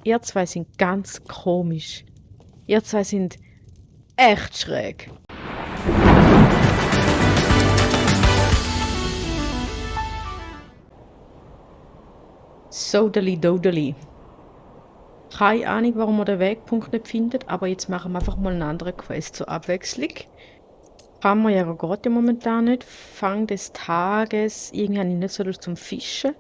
Ihr zwei sind ganz komisch. Ihr zwei sind echt schräg. Sodeli Dodeli. Keine Ahnung, warum wir den Wegpunkt nicht findet, aber jetzt machen wir einfach mal einen anderen Quest zur Abwechslung. Kann man ja gerade momentan nicht. Fang des Tages. Irgendwie habe ich nicht so Lust zum Fischen.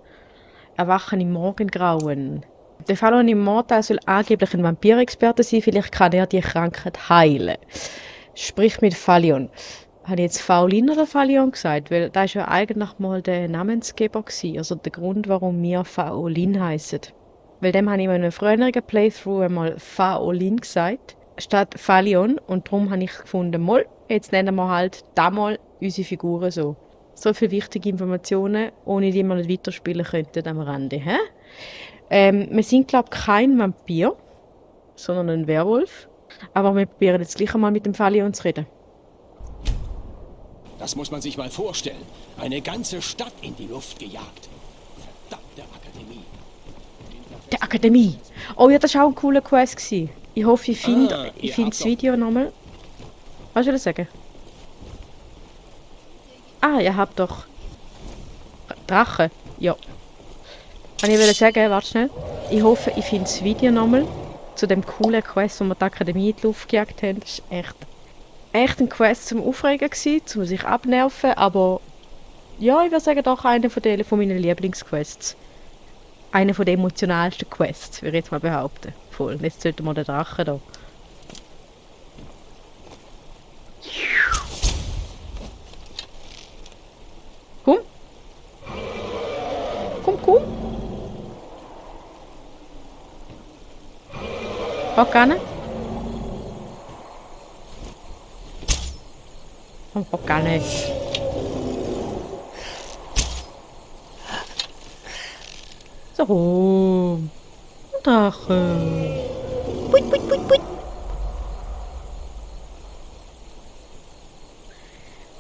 Erwachen im Morgengrauen. Der Fallon im Mortal soll angeblich ein Vampirexperte sein. Vielleicht kann er die Krankheit heilen. Sprich mit Falion. Habe ich jetzt Faulin oder Falion gesagt? Weil das ist ja eigentlich mal der Namensgeber gewesen. Also der Grund, warum wir Faolin heissen. Weil dem habe ich in einem früheren Playthrough einmal Faolin gesagt, statt Falion. Und darum habe ich gefunden, mal, jetzt nennen wir halt damals unsere Figuren so. So viele wichtige Informationen, ohne die wir nicht weiterspielen könnten am Rande. Hä? Wir sind, glaube ich, kein Vampir, sondern ein Werwolf. Aber wir probieren jetzt gleich einmal mit dem Falion zu reden. Das muss man sich mal vorstellen. Eine ganze Stadt in die Luft gejagt. Verdammte Akademie. Der Akademie! Oh ja, das war auch ein cooler Quest gewesen. Ich hoffe, ich finde ihr habt das doch- Video nochmal. Was soll ich sagen? Ah, ihr habt doch Drachen. Ja. Was ich wollte sagen, warte schnell. Ich hoffe, ich finde das Video nochmal zu dem coolen Quest, wo wir die Akademie in die Luft gejagt haben. Das war echt ein Quest zum Aufregen gewesen, zum sich abnerven, aber ja, ich würde sagen, doch einer von meinen Lieblingsquests. Einer von den emotionalsten Quests, würde ich jetzt mal behaupten. Voll. Jetzt sollten wir den Drachen da. Komm! Komm! Hock an! Komm, hock an! So! Drache! Puit, puit, puit, puit!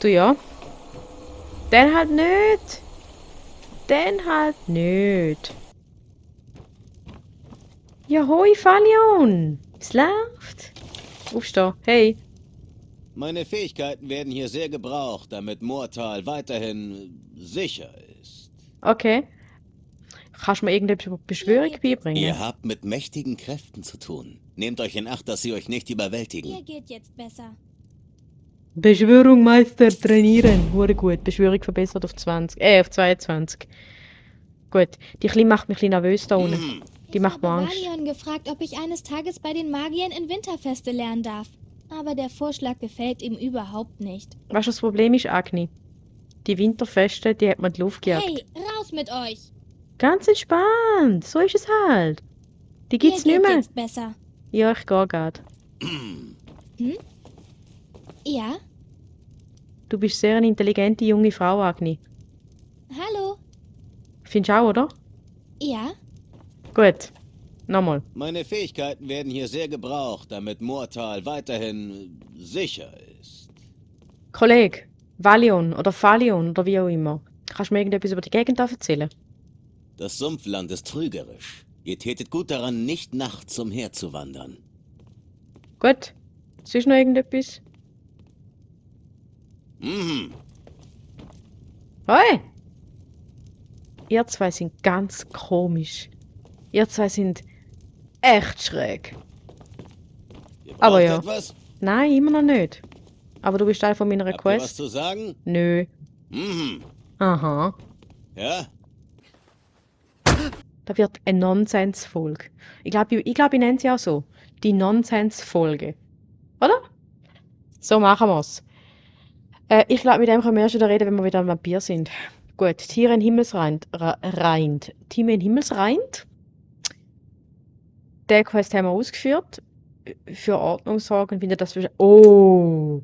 Du ja? Den halt nicht! Den halt nicht! Ja, hoi, Falion! Es läuft! Aufstehen! Hey! Meine Fähigkeiten werden hier sehr gebraucht, damit Moortal weiterhin sicher ist. Okay. Kannst du mir irgendetwas über Beschwörung beibringen? Ihr habt mit mächtigen Kräften zu tun. Nehmt euch in Acht, dass sie euch nicht überwältigen. Ihr geht jetzt besser. Beschwörung Meister trainieren. Hure gut. Beschwörung verbessert auf 20. Auf 22. Gut. Die Kleine macht mich ein bisschen nervös da unten. Die macht mir Ich habe Angst. Valion gefragt, ob ich eines Tages bei den Magiern in Winterfeste lernen darf. Aber der Vorschlag gefällt ihm überhaupt nicht. Weißt du, was das Problem ist, Agni? Die Winterfeste, die hat man in die Luft gejagt. Hey, raus mit euch! Ganz entspannt. So ist es halt. Die gibt's Ihr nicht geht mehr. jetzt besser. Ja, ich gehe gerade. Ja? Du bist sehr eine intelligente junge Frau, Agni. Hallo? Findest du auch, oder? Ja? Gut. Nochmal. Meine Fähigkeiten werden hier sehr gebraucht, damit Moortal weiterhin sicher ist. Kollege, Valion oder Falion oder wie auch immer. Kannst du mir irgendetwas über die Gegend da erzählen? Das Sumpfland ist trügerisch. Ihr tätet gut daran, nicht nachts umherzuwandern. Gut. Sonst noch irgendetwas? Hoi! Ihr zwei sind ganz komisch. Ihr zwei sind echt schräg. Ihr braucht Aber ja. etwas? Nein, immer noch nicht. Aber du bist Teil von meiner Habt ihr was Quest? zu sagen? Nö. Aha. Ja? Da wird eine Nonsensfolge. Ich glaube, ich nenne sie auch so. Die Nonsensfolge. Oder? So machen wir's. Ich glaube, mit dem können wir erst wieder reden, wenn wir wieder ein Vampir sind. Gut, Tiere in Himmelsreind. Tiere in Himmelsreind. Den Quest haben wir ausgeführt. Für Ordnung sorgen, finde das... Oh!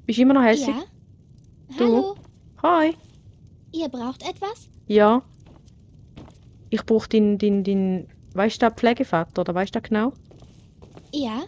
Bist du immer noch hässlich? Ja? Du? Hallo? Hi! Ihr braucht etwas? Ja. Ich brauche weißt du, Pflegevater, oder weißt du genau? Ja?